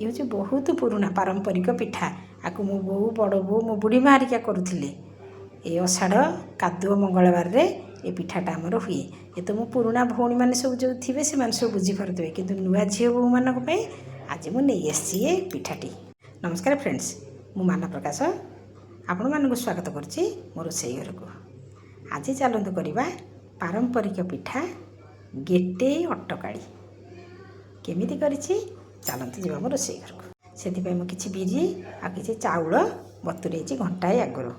ଇଏ ହେଉଛି ବହୁତ ପୁରୁଣା ପାରମ୍ପରିକ ପିଠା। ଆକୁ ମୋ ବୋଉ, ବଡ଼ ବୋଉ, ମୋ ବୁଢ଼ୀ ମା ହେରିକା କରୁଥିଲେ। ଏ ଅଷାଢ଼ କାଦୁଅ ମଙ୍ଗଳବାରରେ ଏ ପିଠାଟା ଆମର ହୁଏ। ଏ ତ ମୋ ପୁରୁଣା ଭଉଣୀମାନେ ସବୁ ଯେଉଁ ଥିବେ, ସେମାନେ ସବୁ ବୁଝିପାରୁଥିବେ, କିନ୍ତୁ ନୂଆ ଝିଅ ବୋହୂମାନଙ୍କ ପାଇଁ ଆଜି ମୁଁ ନେଇ ଆସିଛି ଏ ପିଠାଟି। ନମସ୍କାର ଫ୍ରେଣ୍ଡସ୍, ମୁଁ ମାନ ପ୍ରକାଶ ଆପଣମାନଙ୍କୁ ସ୍ୱାଗତ କରୁଛି ମୋ ରୋଷେଇ ଘରକୁ। ଆଜି ଚାଲନ୍ତୁ କରିବା ପାରମ୍ପରିକ ପିଠା ଗେଟେଇ ଅଟକାଳି। କେମିତି କରିଛି, ଚାଲନ୍ତୁ ଯିବା ମୋ ରୋଷେଇ ଘରକୁ। ସେଥିପାଇଁ ମୁଁ କିଛି ବିରି ଆଉ କିଛି ଚାଉଳ ବତୁରେଇଛି ଘଣ୍ଟାଏ ଆଗରୁ।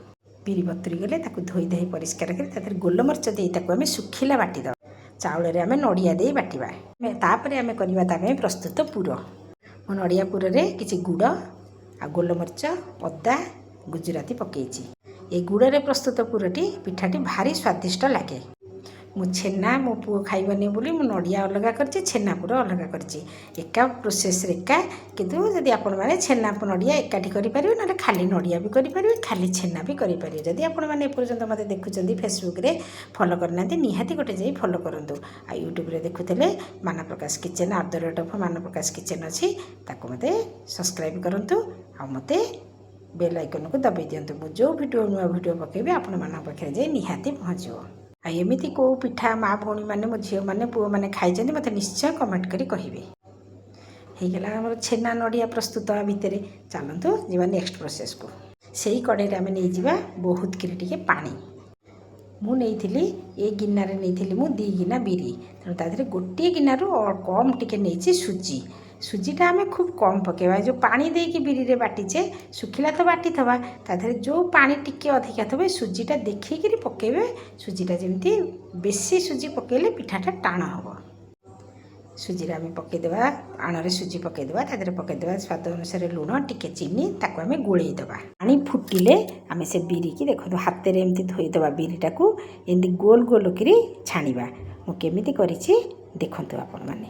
ବିରି ବତୁରି ଗଲେ ତାକୁ ଧୋଇ ଧୋଇ ପରିଷ୍କାର କରି ତା ଦେହରେ ଗୋଲମରିଚ ଦେଇ ତାକୁ ଆମେ ଶୁଖିଲା ବାଟିଦେବା। ଚାଉଳରେ ଆମେ ନଡ଼ିଆ ଦେଇ ବାଟିବା। ତାପରେ ଆମେ କରିବା ତା ପାଇଁ ପ୍ରସ୍ତୁତ ପୁର। ମୁଁ ନଡ଼ିଆ ପୁରରେ କିଛି ଗୁଡ଼ ଆଉ ଗୋଲମରିଚ, ଅଦା, ଗୁଜୁରାତି ପକାଇଛି। ଏ ଗୁଡ଼ରେ ପ୍ରସ୍ତୁତ ପୁରଟି ପିଠାଟି ଭାରି ସ୍ୱାଦିଷ୍ଟ ଲାଗେ। ମୁଁ ଛେନା ମୋ ପୁଅ ଖାଇବନି ବୋଲି ମୁଁ ନଡ଼ିଆ ଅଲଗା କରିଛି, ଛେନା ପୁର ଅଲଗା କରିଛି। ଏକା ପ୍ରୋସେସ୍ରେ ଏକା, କିନ୍ତୁ ଯଦି ଆପଣମାନେ ଛେନା ନଡ଼ିଆ ଏକାଠି କରିପାରିବେ, ନହେଲେ ଖାଲି ନଡ଼ିଆ ବି କରିପାରିବେ, ଖାଲି ଛେନା ବି କରିପାରିବେ। ଯଦି ଆପଣମାନେ ଏପର୍ଯ୍ୟନ୍ତ ମୋତେ ଦେଖୁଛନ୍ତି, ଫେସବୁକ୍ରେ ଫଲୋ କରିନାହାନ୍ତି, ନିହାତି ଗୋଟେ ଯାଇ ଫଲୋ କରନ୍ତୁ। ଆଉ ୟୁଟ୍ୟୁବରେ ଦେଖୁଥିଲେ ମାନପ୍ରକାଶ କିଚେନ୍, @Manaprakash kitchen ଅଛି, ତାକୁ ମୋତେ ସବସ୍କ୍ରାଇବ୍ କରନ୍ତୁ ଆଉ ମୋତେ ବେଲ୍ ଆଇକନ୍କୁ ଦବାଇ ଦିଅନ୍ତୁ। ମୁଁ ଯେଉଁ ଭିଡ଼ିଓ, ନୂଆ ଭିଡ଼ିଓ ପକାଇବି, ଆପଣମାନଙ୍କ ପାଖରେ ଯାଇ ନିହାତି ପହଞ୍ଚିବ। ଆଉ ଏମିତି କେଉଁ ପିଠା ମା ଭଉଣୀମାନେ, ମୋ ଝିଅମାନେ, ପୁଅମାନେ ଖାଇଛନ୍ତି, ମୋତେ ନିଶ୍ଚୟ କମେଣ୍ଟ କରି କହିବେ। ହେଇଗଲା ଆମର ଛେନା ନଡ଼ିଆ ପ୍ରସ୍ତୁତ। ଆ ଭିତରେ ଚାଲନ୍ତୁ ଯିବା ନେକ୍ସଟ ପ୍ରୋସେସ୍କୁ। ସେଇ କଡ଼େଇରେ ଆମେ ନେଇଯିବା ବହୁତ କିରି ଟିକେ ପାଣି। ମୁଁ ନେଇଥିଲି, ଏ ଗିନାରେ ନେଇଥିଲି ମୁଁ 2 ଗିନା ବିରି, ତେଣୁ ତା ଦେହରେ ଗୋଟିଏ ଗିନାରୁ କମ୍ ଟିକେ ନେଇଛି ସୁଜି। ସୁଜିଟା ଆମେ ଖୁବ୍ କମ୍ ପକାଇବା। ଯେଉଁ ପାଣି ଦେଇକି ବିରିରେ ବାଟିଛେ, ଶୁଖିଲା ତ ବାଟିଥିବା, ତା ଦେହରେ ଯେଉଁ ପାଣି ଟିକେ ଅଧିକା ଥିବ, ଏ ସୁଜିଟା ଦେଖିକିରି ପକାଇବେ। ସୁଜିଟା ଯେମିତି, ବେଶୀ ସୁଜି ପକାଇଲେ ପିଠାଟା ଟାଣ ହେବ। ସୁଜିରେ ଆମେ ପକାଇଦେବା, ଆଣରେ ସୁଜି ପକାଇଦେବା, ତା ଦେହରେ ପକାଇଦେବା ସ୍ୱାଦ ଅନୁସାରେ ଲୁଣ, ଟିକେ ଚିନି। ତାକୁ ଆମେ ଗୋଳେଇ ଦେବା। ପାଣି ଫୁଟିଲେ ଆମେ ସେ ବିରିକି, ଦେଖନ୍ତୁ, ହାତରେ ଏମିତି ଧୋଇଦେବା। ବିରିଟାକୁ ଏମିତି ଗୋଲ ଗୋଲ କରି ଛାଣିବା। ମୁଁ କେମିତି କରିଛି ଦେଖନ୍ତୁ ଆପଣମାନେ।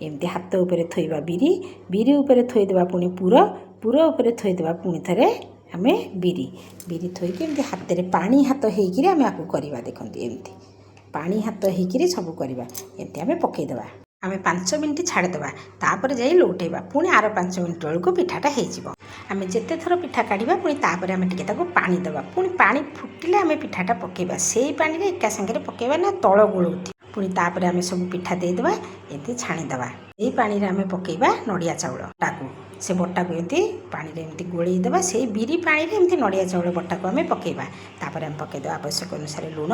ଏମିତି ହାତ ଉପରେ ଥୋଇବା ବିରି, ବିରି ଉପରେ ଥୋଇଦେବା ପୁଣି ପୁର, ପୁର ଉପରେ ଥୋଇଦେବା ପୁଣି ଥରେ ଆମେ ବିରି। ବିରି ଥୋଇକି ଏମିତି ହାତରେ ପାଣି ହାତ ହେଇକିରି ଆମେ ଆକୁ କରିବା। ଦେଖନ୍ତୁ, ଏମିତି ପାଣି ହାତ ହେଇକିରି ସବୁ କରିବା। ଏମିତି ଆମେ ପକାଇଦେବା। ଆମେ 5 ମିନିଟ୍ ଛାଡ଼ିଦେବା, ତାପରେ ଯାଇ ଲଉଟେଇବା। ପୁଣି ଆର 5 ମିନିଟ୍ ବେଳକୁ ପିଠାଟା ହେଇଯିବ। ଆମେ ଯେତେ ଥର ପିଠା କାଢ଼ିବା, ପୁଣି ତାପରେ ଆମେ ଟିକେ ତାକୁ ପାଣି ଦେବା। ପୁଣି ପାଣି ଫୁଟିଲେ ଆମେ ପିଠାଟା ପକାଇବା। ସେଇ ପାଣିରେ ଏକା ସାଙ୍ଗରେ ପକାଇବା ନା, ତଳ ଗୋଳଉଥିବ। ପୁଣି ତାପରେ ଆମେ ସବୁ ପିଠା ଦେଇଦେବା, ଏମିତି ଛାଣିଦେବା। ଏଇ ପାଣିରେ ଆମେ ପକାଇବା ନଡ଼ିଆ ଚାଉଳ ବଟାକୁ। ସେ ବଟାକୁ ଏମିତି ପାଣିରେ ଏମିତି ଗୋଳେଇ ଦେବା। ସେଇ ବିରି ପାଣିରେ ଏମିତି ନଡ଼ିଆ ଚାଉଳ ବଟାକୁ ଆମେ ପକାଇବା। ତାପରେ ଆମେ ପକାଇଦେବା ଆବଶ୍ୟକ ଅନୁସାରେ ଲୁଣ।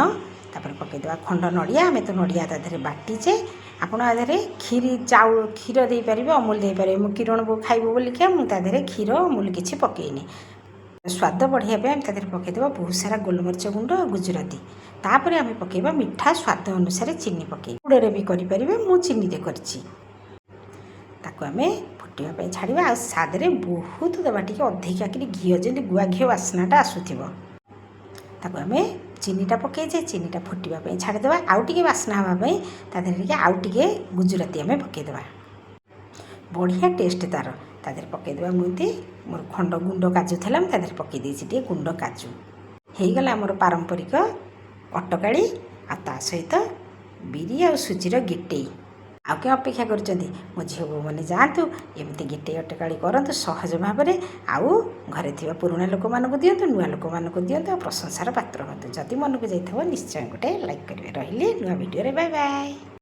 ତାପରେ ପକାଇଦେବା ଖଣ୍ଡ ନଡ଼ିଆ। ଆମେ ତ ନଡ଼ିଆ ତା ଦେହରେ ବାଟିଛେ। ଆପଣ ଆ ଦେହରେ କ୍ଷୀରି ଚାଉଳ, କ୍ଷୀର ଦେଇପାରିବେ, ଅମୁଲ ଦେଇପାରିବେ। ମୁଁ କିରଣ ବୋଉ ଖାଇବ ବୋଲିକା ମୁଁ ତା ଦେହରେ କ୍ଷୀର, ଅମୁଲ କିଛି ପକାଇନି। ସ୍ୱାଦ ବଢ଼ାଇବା ପାଇଁ ଆମେ ତା ଦେହରେ ପକାଇଦେବା ବହୁତ ସାରା ଗୋଲମରିଚ ଗୁଣ୍ଡ ଆଉ ଗୁଜୁରାତି। ତାପରେ ଆମେ ପକାଇବା ମିଠା ସ୍ୱାଦ ଅନୁସାରେ ଚିନି ପକାଇବା। ଗୁଡ଼ରେ ବି କରିପାରିବେ, ମୁଁ ଚିନିରେ କରିଛି। ତାକୁ ଆମେ ଫୁଟିବା ପାଇଁ ଛାଡ଼ିବା ଆଉ ସାଦରେ ବହୁତ ଦେବା ଟିକେ ଅଧିକା କରି ଘିଅ, ଯେମିତି ଗୁଆ ଘିଅ ବାସ୍ନାଟା ଆସୁଥିବ। ତାକୁ ଆମେ ଚିନିଟା ପକାଇଛେ, ଚିନିଟା ଫୁଟିବା ପାଇଁ ଛାଡ଼ିଦେବା। ଆଉ ଟିକେ ବାସ୍ନା ହେବା ପାଇଁ ତା ଦେହରେ ଟିକେ ଆଉ ଟିକେ ଗୁଜୁରାତି ଆମେ ପକାଇଦେବା। ବଢ଼ିଆ ଟେଷ୍ଟ ତା'ର। ତା ଦେହରେ ପକାଇଦେବା। ମୁଁ ଏମିତି ମୋର ଖଣ୍ଡ ଗୁଣ୍ଡ କାଜୁ ଥିଲା, ମୁଁ ତା ଦେହରେ ପକାଇ ଦେଇଛି ଟିକେ ଗୁଣ୍ଡ କାଜୁ। ହେଇଗଲା ଆମର ପାରମ୍ପରିକ ଅଟକାଳି ଆଉ ତା ସହିତ ବିରି ଆଉ ସୁଜିର ଗେଟେଇ। ଆଉ କିଏ ଅପେକ୍ଷା କରୁଛନ୍ତି? ମୋ ଝିଅ ବୋହୂମାନେ ଯାଆନ୍ତୁ, ଏମିତି ଗେଟେଇ ଅଟକାଳି କରନ୍ତୁ ସହଜ ଭାବରେ ଆଉ ଘରେ ଥିବା ପୁରୁଣା ଲୋକମାନଙ୍କୁ ଦିଅନ୍ତୁ, ନୂଆ ଲୋକମାନଙ୍କୁ ଦିଅନ୍ତୁ ଆଉ ପ୍ରଶଂସାର ପାତ୍ର ହୁଅନ୍ତୁ। ଯଦି ମନକୁ ଯାଇଥିବ, ନିଶ୍ଚୟ ଗୋଟେ ଲାଇକ୍ କରିବେ। ରହିଲି ନୂଆ ଭିଡ଼ିଓରେ, ବାଏ ବାଏ।